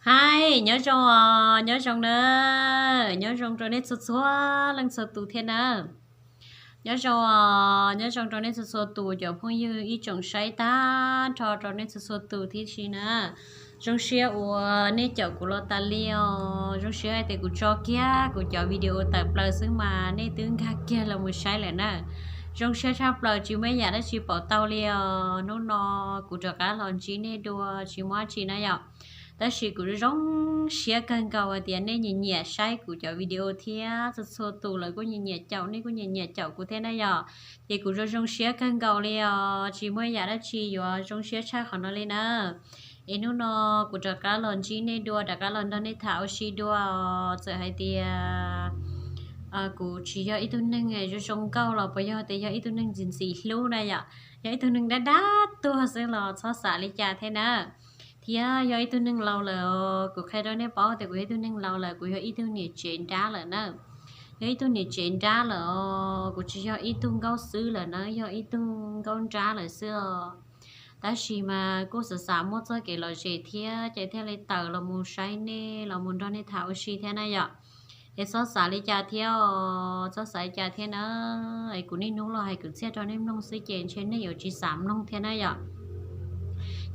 Hais, nyob zoo os, nyob zoo na, nyob zoo rau nej txhua txhua leej txhua tus thiab na. Nyob zoo os, nyob zoo rau nej txhua txhua tus cov phooj ywg ib tsoom saib tag nrho rau nej txhua txhua tus thiab si na. Zoo siab uas nej caum kuv los tas li os, zoo siab hais tias kuv tso kiag kuv cov video tawm plaws xwb mas nej twb nkag kiag los mus saib lawm na. Zoo siab tshaj plaws tsis muaj ib yam dab tsi pom tau li os. Hnub no kuv rov qab los ntsib nej dua tsis muaj dab tsi na yom. Tab sis kuv zoo siab kawg nkaus hais tias nej nyiam nyiam saib kuv cov video thiab txhua txhua tus lawv kuj nyiam nyiam caum, nej kuj nyiam nyiam caum kuv thiab na yom. Ces kuv zoo zoo siab kawg nkaus li os, tsis muaj ib yam dab tsi yuav zoo siab tshaj qhov no li na. Es hnub no kuv rov qab los ntsib nej dua, rov qab los nrog nej tham ua si dua os. Txawm hais tias kuv tsis yog ib tug neeg zoo zoo nkauj los puas yog tias yog ib tug neeg ntxim ntxim hlub na yom, yog ib tug neeg dab dab tuag xwb los txhob xav li cas thiab na. Thiab yog ib tug neeg laus lawm os, kuv qhia rau nej paub tias kuv yog ib tug neeg laus lawm, kuv yog ib tug niam tsev nrab lawm na. Yog ib tug niam tsev nrab lawm os, kuv tsis yog ib tug nkauj xwb lawm na, yog ib tug nkauj nrab lawm xwb os. Tab sis mas kuj xav xav muab txoj kev lom zem thiab ces thiaj li tawm los mus saib nej, los mus nrog nej tham ua si thiab na yom. Es txhob xav li cas thiab os, txhob xav li cas thiab na. Es kuv niaj hnub los hais kwv txhiaj rau nej mloog xwb ces ntshe nej yuav tsis xav mloog thiab na yom.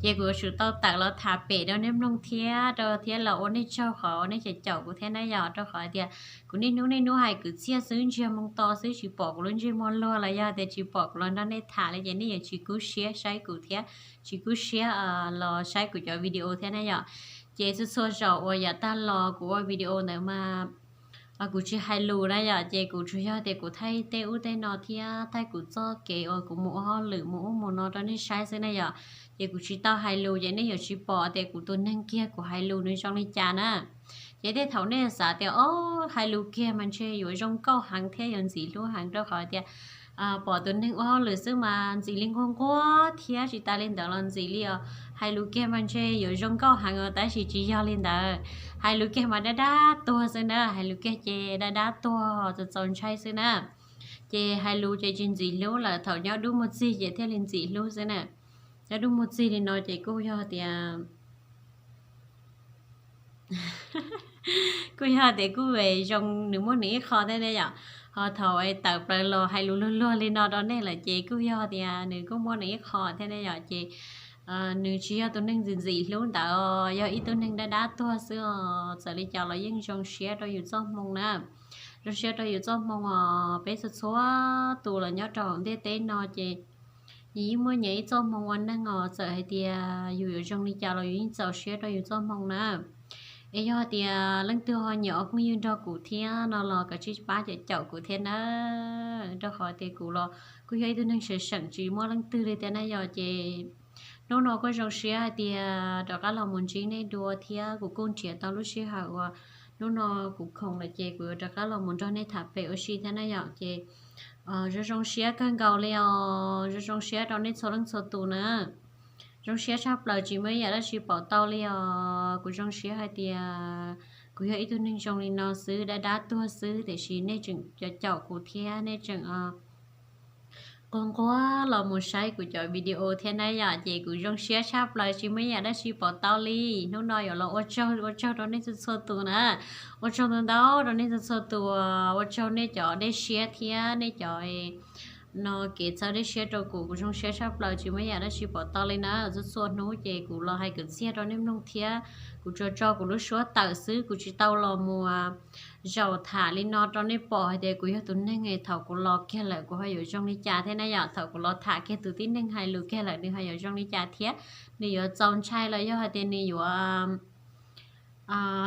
Ces kuv yuav tsum tau tawm los tham pem rau nej mloog thiab rau thiab los ua nej tsaug qhov nej caum caum kuv thiab na yom, rau qhov hais tias kuv niaj hnub niaj hnub hais kwv txhiaj xwb, ntsiag moo to xwb, tsis pom kuv lub ntsej muag luag los yog tias tsis pom kuv los nrog nej tham li ces nej yuav tsis kub siab saib kuv thiab, tsis kub siab los saib kuv cov video thiab na yom. Ces txhua txhua zaus uas yav tag los kuv ua video ntawd mas kuv tsis hais lus na yom, ces kuv tsuas yog tias kuv thaij tej ub tej no thiab thaij kuv txoj kev uas kuv mus ua hauj lwm mus ub mus no rau nej saib xwb na yom. Ces kuv tsis tau hais lus ces nej yuav tsis pom tias kuv tus neeg kiag kuv hais lus nws zoo li cas na. Ces tej thaum nej xav tias o, hais lus kiag mas ntshe yuav zoo nkauj heev thiab yuav ntxim hlub heev, rau qhov tias pom tus neeg ua hauj lwm xwb mas ntxim li nquag nquag thiab tsis tas li ntawd los ntxim li os, hais lus kiag mas ntshe yuav zoo nkauj heev os, tab sis tsis yog li ntawd. Hais lus kiag mas dab dab tuag xwb na, hais lus kiag ces dab dab tuag txaus txaus ntshai xwb na. Ces hais lus ces tsis ntxim hlub lawm, thaum nyob dub muag txig ces thiaj li ntxim hlub xwb na. Nyob dub muag txig li no ces kuj yog tias kuj yog tias kuj zoo nws muaj nws ib qho thiab ne yom. Ho thaum tawm plaws los hais lus luag luag li no rau nej lawm ces kuj yog tias nws kuj muaj nws ib qho thiab ne yom. Ces nws tsis yog tus neeg ntxim ntxim hlub ntawd, yog ib tug neeg dab dab tuag xwb os. Txawm li cas los yeej zoo siab rau yus txoj hmoo na, zoo siab rau yus txoj hmoo os. Peb txhua txhua tus los nyob rau hauv ntiaj teb no ces yus yeej muaj nyias ib txoj hmoo ua neej os. Txawm hais tias yus yuav zoo li cas los yus yeej txaus siab rau yus txoj hmoo na. Es yog tias leej twg ho nyiam ua phooj ywg nrog kuv thiab no los kav tsij pab caum caum kuv thiab na, rau qhov tias kuv los kuj yog ib tug neeg seem seem tsis muaj leej twg li thiab na yom. Ces hnub no kuj zoo siab hais tias rov qab los mus ntsib nej dua thiab kuv kuj nrhiav tau lub sij hawm uas hnub no kuv khoom lawm ces kuv yuav rov qab los mus nrog nej tham pem ua si thiab na yom. Ces zoo zoo siab kawg nkaus li os, zoo zoo siab rau nej txhua leej txhua tus na. Zoo siab tshaj plaws tsis muaj ib yam dab tsi pom tau li os. Kuv zoo siab hais tias kuv yog ib tug neeg zoo li no xwb, dab dab tuag xwb, tiam sis nej tseem caum caum kuv thiab nej tseem nquag nquag los mus saib kuv cov video thiab na yom. Ces kuv zoo siab tshaj plaws tsis muaj ib yam dab tsi pom tau li. Hnub no yuav los ua tsaug ua tsaug rau nej txhua txhua tus na. Ua tsaug ntau ntau rau nej txhua txhua tus, ua tsaug nej cov dej siab thiab nej cov no kev txhawb dej siab rau kuv, kuv zoo siab tshaj plaws tsis muaj ib yam dab tsi pom tau li na. Txhua txhua hnub ces kuv los hais kwv txhiaj rau nej mloog thiab kuv tsuas tso kuv lub suab tawm xwb, kuv tsis tau los mus zaum tham li no rau nej pom hais tias kuv yog tus neeg thaum kuv los kiag lawm kuv ho yuav zoo li cas thiab na yom. Thaum kuv los tham kiag tus tib neeg hais lus kiag lawm nws ho yuav zoo li cas thiab, nws yuav txaus ntshai los yog hais tias nws yuav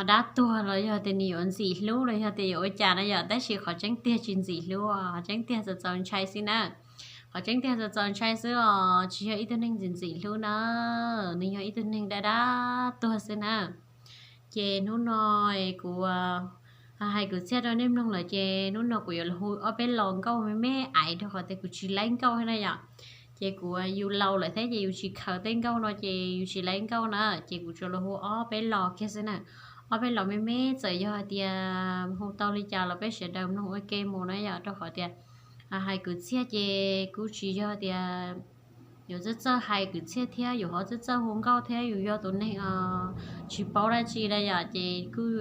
dab tuag los yog tias nws yuav ntxim hlub los yog tias yuav ua cas na yom. Tab sis qhov tseeb tiag tsis ntxim hlub, qhov tseeb tiag txaus txaus ntshai xwb na. Qhov tseeb tiag txaus txaus ntshai xwb os, tsis yog ib tug neeg ntxim ntxim hlub na, nws yog ib tug neeg dab dab tuag xwb na. Ces hnub no kuv hais kwv txhiaj rau nej mloog lawm ces hnub no kuv yuav los hu ob peb lo nkauj me me aiv rau qhov tias kuv tsis laib nkauj na yom. Ces kuv yus laus lawm thiab ces yus tsis khaws tej nkauj no ces yus tsis laib nkauj na, ces kuv tsuas los hu ob peb lo kiag xwb na. Ob peb lo me me, txawm yog hais tias hu tau li cas los peb sawv daws mloog ua ke mus na yom, rau qhov tias hais kwv txhiaj ces kuj tsis yog tias yus txawj txawj hais kwv txhiaj thiab yus ho txawj txawj hu nkauj thiab yus yog tus neeg tsis paub dab tsi na yom, ces kuj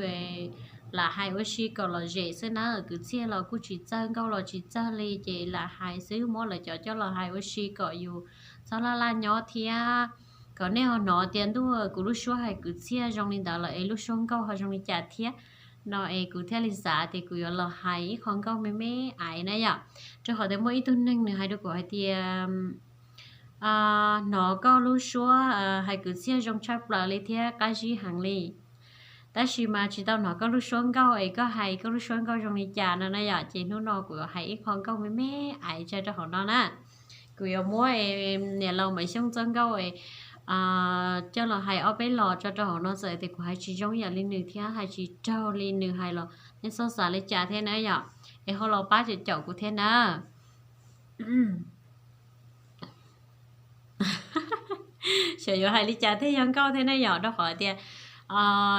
lam hais ua si kom lom zem xwb na. Kwv txhiaj los kuj tsis txawj, nkauj los tsis txawj li, ces lam hais xwb, muab lawv cov coj los hais ua si kom yus txhob laj laj nyob thiab kom nej ho hnov tias ntuj kuv lub suab hais kwv txhiaj zoo li ntawd lawm es lub suab nkauj ho zoo li cas thiab no es kuv thiaj li xav tias kuv yuav los hais ib qho nkauj me me aiv na yom. Rau qhov tias muaj ib tug neeg nws hais rau kuv hais tias hnov koj lub suab hais kwv txhiaj zoo tshaj plaws li thiab qab zib heev li, tab sis mas tsis tau hnov koj lub suab nkauj es koj hais koj lub suab nkauj zoo li cas no na yom. Ces hnub no kuv yuav hais ib qho nkauj me me aiv tso rau hauv no na. Kuv yuav muab niam laus Maiv Xyooj txoj nkauj coj los hais ob peb los tso rau hauv no, txawm tias kuv hais tsis zoo ib yam li nws thiab hais tsis raug li nws hais los nej txhob xav li cas thiab na yom, es ho los pab caum caum kuv thiab na. Xyov yuav hais li cas thiaj yog nkauj thiab ne yom, rau qhov tias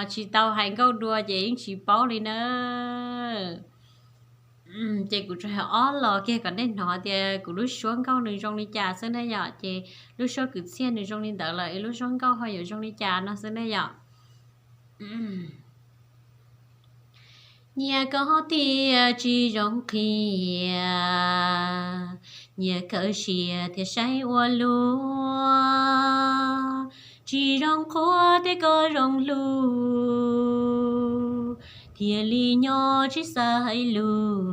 tsis tau hais nkauj dua ces yeej tsis paub li na. Ces kuv tsuas hais ob los kiag kom nej hnov tias kuv lub suab nkauj nws zoo li cas xwb ne yom, ces lub suab kwv txhiaj nws zoo li ntawd lawm es lub suab nkauj ho yuav zoo li cas no xwb ne yom. Nyias koj tias tsis zoo qhia, nyias kawg siab thiaj saib ua luaj, tsis zoo qhuas tej koj zoo hlub, thiaj li nyob tsis xav hais lus.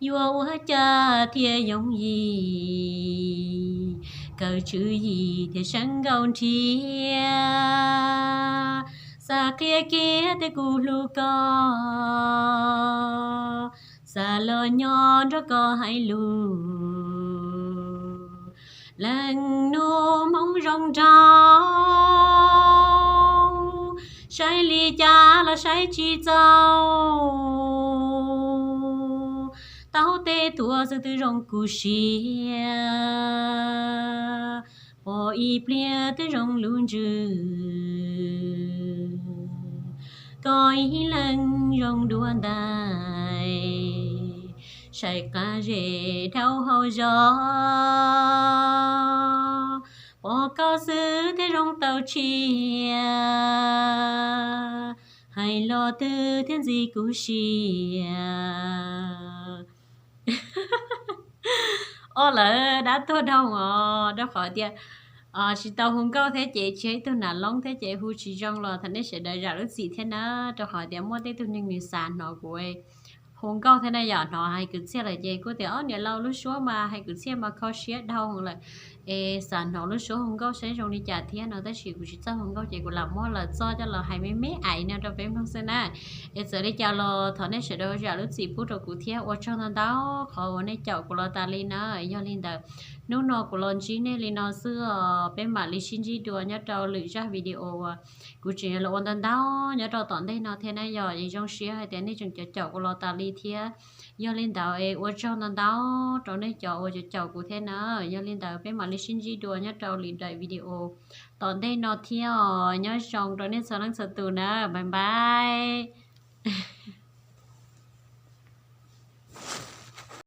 Yuav ua cas thiaj yooj yim, kawg tswv yim thiaj seev nkauj nrhiav. Xav qhia kiag tias kuv hlub koj, xav los nyob nrog koj hais lus. Leej nus hmoov zoo nraug, saib li cas los saib tsis txaus. Tau tej tuaj xwb twb zoo kuv siab, pom ib pliag twb zoo lub ntsws. Koj ib leeg zoo dua ntais, saib qab zem dhau hauv zos. Pom koj xwb thiaj zoo tau tshiab, hais los twg thiaj ntxim kuv siab. Ob lawv dab tuag dhau os, rau qhov tias tsis tau hu nkauj thiab ces tsis yog ib tug nam loob thiab ces hu tsis zoo los thov nej sawv daws zam lub txim thiab na, rau qhov tias muaj tej tug neeg nws xav hnov kuv hu nkauj thiab na yom, hnov hais kwv txhiaj lawm ces kuj tias ob niam laus lub suab mas hais kwv txhiaj mas kho siab dhau lawm, es xav hnov lub suab hu nkauj saib zoo li cas thiab no, tab sis kuv tsis txawj hu nkauj ces kuv lam muab lawv txoj coj los hais me me aiv no rau peb mloog xwb na. Es txawm li cas los thov nej sawv daws zam lub txim pub rau kuv thiab ua tsaug ntau ntau qhov uas nej caum kuv los tas li na. Yog li ntawd hnub no kuv los ntsib nej li no xwb os, peb mam li sib ntsib dua nyob rau lwm zaj video uas kuv tseem yuav los ua ntau ntau nyob rau tom ntej no thiab na yom. Es zoo siab hais tias nej tseem caum caum kuv los tas li thiab. Yog li ntawd es ua tsaug ntau ntau rau nej cov uas caum caum kuv thiab na. Yog li ntawd peb mam li sib ntsib dua nyob rau lwm daim video tom ntej no thiab os. Nyob zoo rau nej txhua leej txhua tus na, bye bye.